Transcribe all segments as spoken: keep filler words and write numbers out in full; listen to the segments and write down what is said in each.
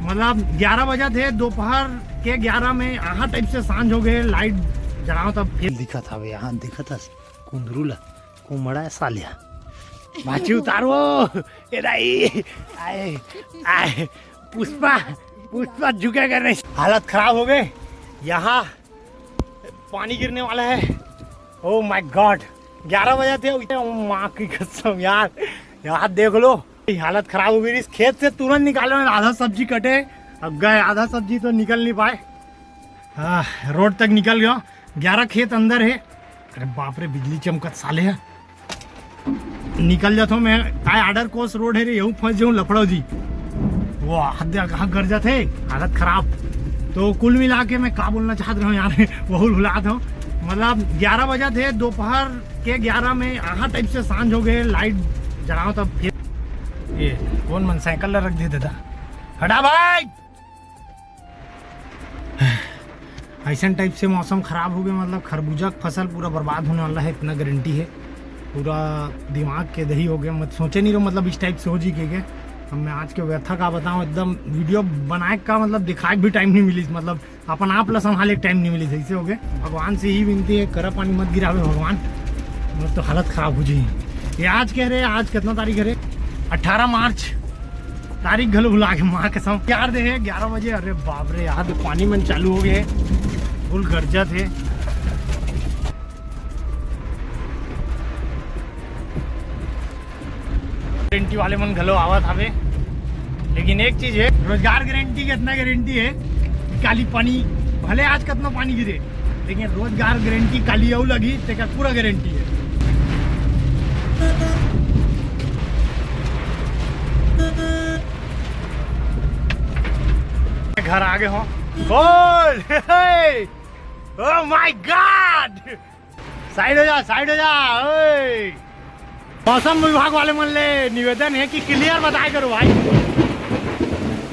मतलब ग्यारह बजत हे, दोपहर के ग्यारह में आहा टाइप से सांझ हो गए, लाइट जलाओ तब फिर दिखत हवे, यहाँ दिखत हस कुंदरू ला, कुमड़ा है सालिया। माची उतारो, ए दाई, आए, आए, पुष्पा, पुष्पा झुकेगा नहीं। हालत खराब हो गए, यहाँ पानी गिरने वाला है। Oh my God, ग्यारह बजे थे, इतने, माँ की कसम यार, यहाँ देख लो, ये हालत खराब हो गई। इस खेत से तुरंत निकालो, आधा सब्जी कटे, अब गए, आधा सब्जी तो निकल नहीं पाए। हाँ, रोड तक निकल गया, ग्यारह खेत अंदर है। अरे बाप रे, बिजली चमकत साले है। निकल जाता हूँ मैं, काय आर्डर कोर्स रोड है रे, यहू फंस जाऊँ लफड़ो जी। वो हद कहाँ गरजत है, हालत खराब। तो कुल मिला के मैं का बोलना चाहत रहा हूँ यार, वहू भुलात हूँ। मतलब ग्यारह बजत हे, दोपहर के ग्यारह में आहा टाइप से सांझ हो गए, लाइट जलाओ तब फिर। ये कौन मन साइकिल ला रख दे दादा, हटा भाई। ऐसन टाइप से मौसम खराब हो गया, मतलब खरबूजा का फसल पूरा बर्बाद होने वाला है, इतना गारंटी है। पूरा दिमाग के दही हो गया, मत सोचे नहीं रहो, मतलब इस टाइप से हो जी के के। अब मैं आज के व्यथा का बताऊँ, एकदम वीडियो बनाए का, मतलब दिखाए भी टाइम नहीं मिली, मतलब अपन आप ला संभाले टाइम नहीं मिली, ऐसे हो गए। भगवान से ही विनती है, करा पानी मत गिरावे भगवान, मत तो हालत खराब हो जाए। ये आज कह रहे, आज कितना तारीख है रे? अठारह मार्च। तारीख घलो भुला के, माँ कसम। यार दे है ग्यारह बजे, अरे बाप रे, यहाँ तो पानी मन चालू हो गए, फुल गरजत है। गारंटी वाले मन घलो आवत हवे, लेकिन एक चीज है, रोजगार गारंटी के इतना गारंटी है कि काली पानी, भले आज कितना पानी गिरे, लेकिन रोजगार गारंटी काली अउ लगी, तेकर पूरा गारंटी है। घर आगे हो, गोल। Oh my God, साइड हो जा, साइड हो जा। ओए, मौसम विभाग वाले मन ले निवेदन है कि क्लियर बताया करो भाई,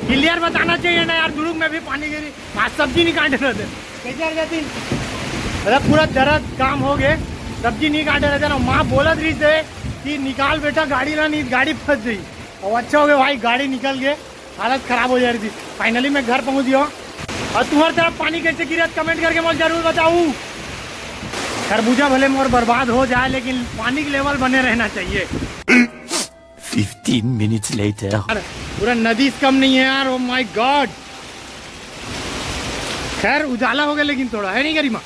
क्लियर बताना चाहिए ना यार। दुरुग में भी पानी गिरी, आज सब्जी नहीं काटे रहते, कैसे आ जाती? मतलब पूरा जरा काम हो गए, सब्जी नहीं काटे रहते ना। माँ बोलत रही थे कि निकाल बेटा गाड़ी ला, नहीं गाड़ी फंस गई। अब अच्छा हो गया भाई, गाड़ी निकल गए, हालत खराब हो जा रही थी। फाइनली मैं घर पहुंच गया हूँ। और तुम्हारी तरफ पानी कैसे गिरा, कमेंट करके मुझे जरूर बताऊ। खरबूजा भले मोर बर्बाद हो जाए, लेकिन पानी के लेवल बने रहना चाहिए। Fifteen minutes later. यार, पूरा नदी से कम नहीं है यार। Oh my God, खैर उजाला हो गया, लेकिन थोड़ा है नहीं गरिमा।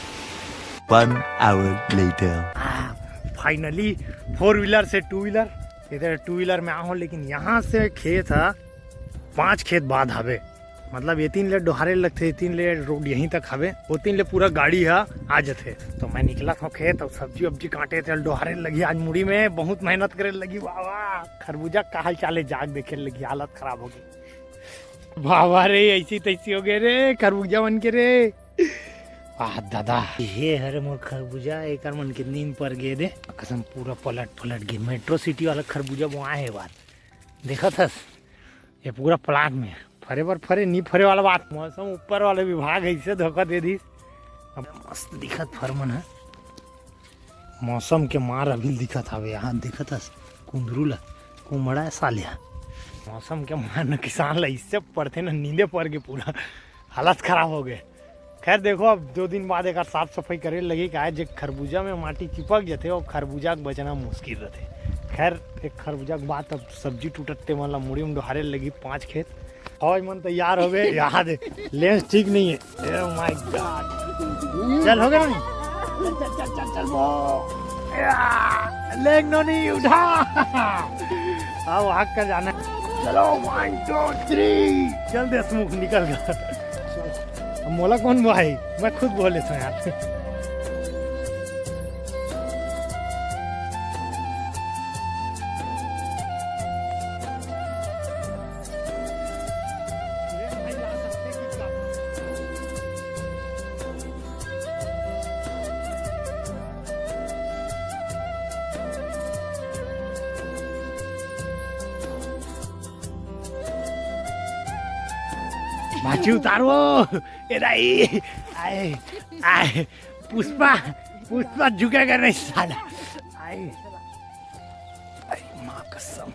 One hour later. फाइनली फोर व्हीलर से टू व्हीलर, इधर टू व्हीलर में आहो, लेकिन यहाँ से खेत है पाँच खेत बाद हवे। मतलब ये तीन ले डोहारे लगथे, ये तीन ले रोड यहीं तक हवे, वो तीन ले पूरा गाड़ी हा आ जथे। तो मैं निकला था खेत और सब्जी वब्जी काटे थे, डोहारे लगी आज मुड़ी में, बहुत मेहनत करे लगी। वाह वाह, खरबूजा का हाल चाल है, जाग देखे लगी, हालत खराब हो गई। बाबा रे, ऐसी तैसी हो गए रे खरबूजा बन के रे। आह दादा, ये हरे मोर खरबूजा, एकर मन के नींद पर गए दे। कसम पूरा पलट पलट गए, मेट्रो सिटी वाला खरबूजा बोआए है बात। देखत हस, ये पूरा प्लाट में फरे बर फरे, नी फरे वाला बात। मौसम ऊपर वाले विभाग ऐसे धोखा दे दिस। अब मस्त दिखत फर मन है। मौसम के मार अभी दिखत हवे, यहाँ दिखत हस कुंदरू ला, कुमड़ा है सालिया। मौसम के मार न किसान ला इससे पड़थे न, नींदे पड़ के पूरा हालत खराब हो गए। खैर देखो, अब दो दिन बाद एक साफ सफाई करे लगी, काहे जे खरबूजा में माटी चिपक जथे, वो खरबूजा के बचना मुश्किल रहथे। खैर एक खरबूजा के बाद अब सब्जी टूटत ते मन ला मुड़ी में डोहारे लगी पाँच खेत। फौज मन तैयार हो गए, यहाँ दे लेंस ठीक नहीं है। Oh my God, चल हो गया ना? चल चल चल चल चल वो। या, लेग नोनी उठा। अब हाक कर जाना। चलो वन टू थ्री। चल देशमुख निकल गया। अब मोला कौन बुआई, मैं खुद बोले था यार। माची उतारो। ए दाई, आए, आए, पुष्पा, पुष्पा झुकेगा नहीं साला। आए, आए, माँ कसम,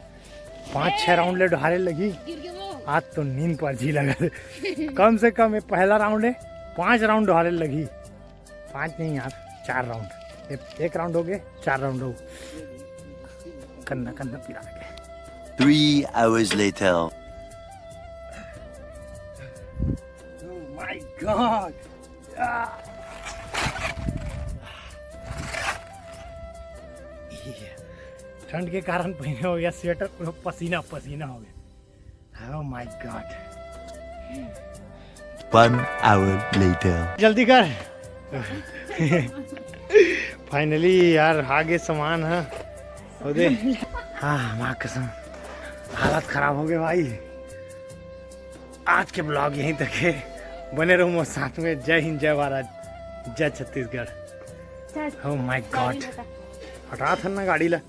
पाँच छह राउंड ले डोहारे लगी। गिर गया वो। आज तो नींद पर जी लगा। कम से कम ये पहला राउंड है, पांच राउंड हारे लगी। पांच नहीं यार, चार राउंड। ये एक राउंड हो गए, चार राउंड हो। कन्ना कन्ना पिला के। Three hours later. Oh my God! ठंड के कारण पहने हो गया स्वेटर, पूरा पसीना पसीना हो गया। Oh my God! One hour later. जल्दी कर। फाइनली यार, आगे सामान है। ओदे। हाँ, माँ कसम, हालत खराब हो गए भाई। आज के ब्लॉग यहीं तक है। बने रहो मोर साथ में। जय हिंद, जय भारत, जय छत्तीसगढ़। Oh my God! हटा था ना गाड़ी ला।